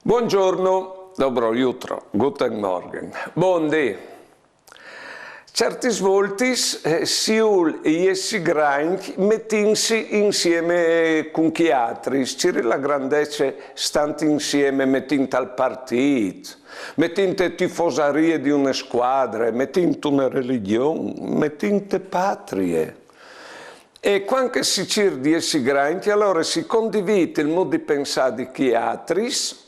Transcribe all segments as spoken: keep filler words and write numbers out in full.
Buongiorno, dobro jutro, guten Morgen, bon dì. Certis voltis eh, si ul jessi grancj metintsi insieme cun chei altris, cirì la grandece stant insieme metint al partit, metint te tifosarie di une scuadre, metint une religjon, metint te patrie. E cuant che si cîr di jessi grancj, alore si condivît il mût di pensâ di chei altris,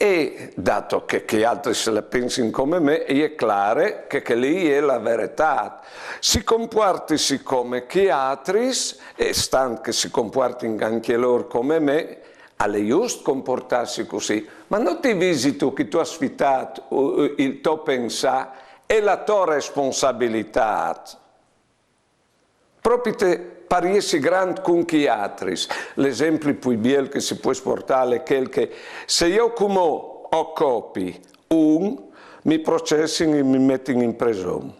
e dato che chei altris le pensin come me, e je clare che chê li e je la veretât. Si compuartisi come chei altris, e stant che si compuartin ancje lôr come me, al è just compuartâsi cussì. Ma no ti visistu che tu âs fitât uh, il to pensâ e la to responsabilitât? Propit par jessi grant cun chei altris. L'esempli plui biel che si pues puartâ al è chel che se jo cumò o copi un, mi processin e mi metin in preson.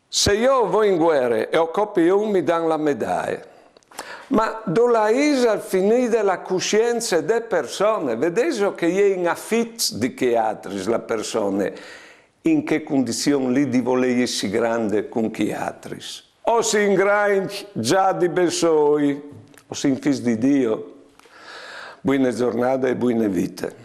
Se jo o voi in vuere e o copi un, mi dan la medaie. Ma dulà isal finide la cussience de persone? Vedêso che e je in afit di chei altris la persone, in chê condizion li di volê jessi grande cun chei altris? O si in grancj za di bessôi, o si in fîs di Diu. Buine zornade e buine vite.